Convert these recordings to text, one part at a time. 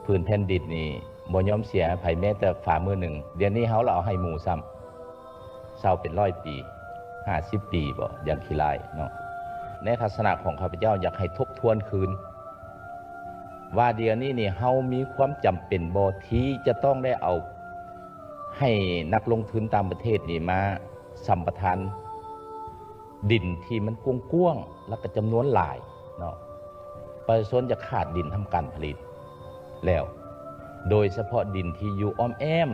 ພື້ນແຜ່ນດິນນີ້ບໍ່ຍອມເສຍໃຫ້ໃຜແມ້ແຕ່ຝ່າມືໜຶ່ງ. ດຽວນີ້ເຮົາລະເອົາໃຫ້ໝູ່ຊ້ຳ. ເຊົ່າເປັນຮ້ອຍປີ, ຫ້າສິບປີບໍ, ຢ່າງຂີ້ລ້າຍເນາະ. ໃນທັດສະນະຂອງຂ້າພະເຈົ້າ ຢາກໃຫ້ທົບທວນຄືນວ່າ ດຽວນີ້ນີ້ເຮົາມີຄວາມຈຳເປັນບໍ່ ທີ່ຈະຕ້ອງໄດ້ເອົາໃຫ້ນັກລົງທຶນຕ່າງປະເທດນີ້ມາສຳປະທານ ດິນທີ່ມັນກວ້າງໆ ແລ້ວກໍຈຳນວນຫຼາຍເນາະ, ປະຊາຊົນຈະຂາດດິນທຳການຜະລິດແລ້ວ, ໂດຍສະເພາະດິນທີ່ຢູ່ອ້ອມແອ້ມ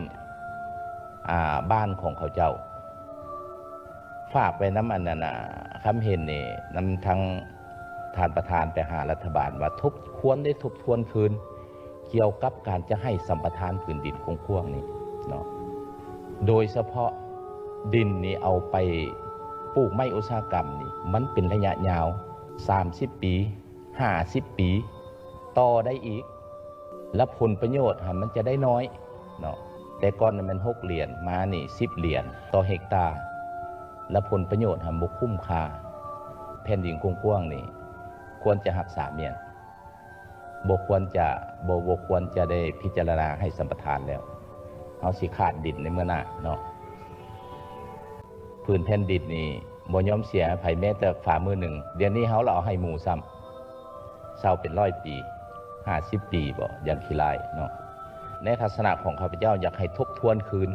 ອາ ບ້ານຂອງເຂົາເຈົ້າ. ຝາກໄວ້ນຳອັນນັ້ນນະ ຄຳເຫັນນີ້ ນຳທາງທ່ານປະທານໄປຫາລັດຖະບານວ່າ ທົບ ຄວນໄດ້ທົບທວນຄືນ ກ່ຽວກັບການຈະໃຫ້ສຳປະທານພື້ນດິນກວ້າງໆນີ້ເນາະ, ໂດຍສະເພາະດິນນີ້ເອົາໄປປູກໄມ້ອຸດສາຫະກຳນີ້ ມັນເປັນໄລຍະຍາວ ສາມສິບປີ, ຫ້າສິບປີ ຕໍ່ໄດ້ອີກ, ແລະ ຜົນປະໂຫຍດຫັ້ນມັນຈະໄດ້ໜ້ອຍເນາະ. ແຕ່ກ່ອນນັ້ນແມ່ນຫົກຫຼຽນ, ມານີ້ສິບຫຼຽນຕໍ່ເຮັກຕາ, ແລະ ຜົນປະໂຫຍດຫັ້ນບໍ່ຄຸ້ມຄ່າ. ແຜ່ນດິນກວ້າງໆນີ້ ຄວນຈະຮັກສາແມ່ນ. ບໍ່ຄວນຈະ ບໍ່ ບໍ່ຄວນຈະໄດ້ພິຈາລະນາໃຫ້ສຳປະທານແລ້ວ. ເຮົາຊິຂາດດິນໃນເມື່ອໜ້າເນາະ. ພື້ນແຜ່ນດິນນີ້ບໍ່ຍອມເສຍໃຫ້ໃຜແມ້ແຕ່ຝ່າມືໜຶ່ງ. ດຽວນີ້ເຮົາລະເອົາໃຫ້ໝູ່ຊ້ຳ. ເຊົ່າເປັນຮ້ອຍປີ, ຫ້າສິບປີບໍ, ຢ່າງຂີ້ລ້າຍເນາະ. ໃນທັດສະນະຂອງຂ້າພະເຈົ້າ ຢາກໃຫ້ທົບທວນຄືນ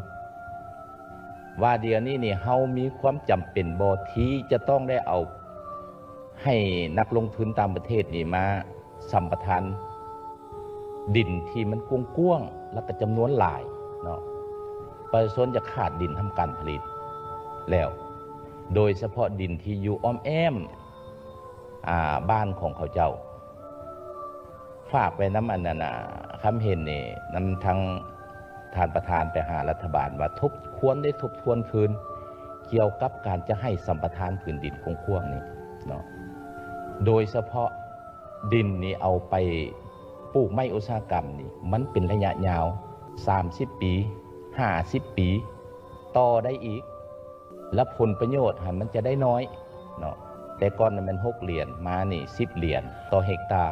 ວ່າດຽວນີ້ນີ້ເຮົາມີຄວາມຈຳເປັນບໍ່ ທີ່ຈະຕ້ອງໄດ້ເອົາໃຫ້ນັກລົງທຶນຕ່າງປະເທດນີ້ມາສຳປະທານດິນທີ່ມັນກວ້າງໆ ແລ້ວກໍຈຳນວນຫຼາຍເນາະ, ປະຊາຊົນຈະຂາດດິນທຳການຜະລິດແລ້ວ, ໂດຍສະເພາະດິນທີ່ຢູ່ອ້ອມແອ້ມ ອາ ບ້ານຂອງເຂົາເຈົ້າ. ຝາກໄວ້ນຳອັນນັ້ນນະ ຄຳເຫັນນີ້ ນຳທາງທ່ານປະທານໄປຫາລັດຖະບານວ່າ ທົບ ຄວນໄດ້ທົບທວນຄືນ ກ່ຽວກັບການຈະໃຫ້ສຳປະທານພື້ນດິນກວ້າງໆນີ້ເນາະ, ໂດຍສະເພາະດິນນີ້ເອົາໄປປູກໄມ້ອຸດສາຫະກຳນີ້ ມັນເປັນໄລຍະຍາວ ສາມສິບປີ, ຫ້າສິບປີ ຕໍ່ໄດ້ອີກ. ແລະ ຜົນປະໂຫຍດຫັ້ນມັນຈະໄດ້ໜ້ອຍເນາະ. ແຕ່ກ່ອນນັ້ນແມ່ນຫົກຫຼຽນ, ມານີ້ສິບຫຼຽນຕໍ່ເຮັກຕາ,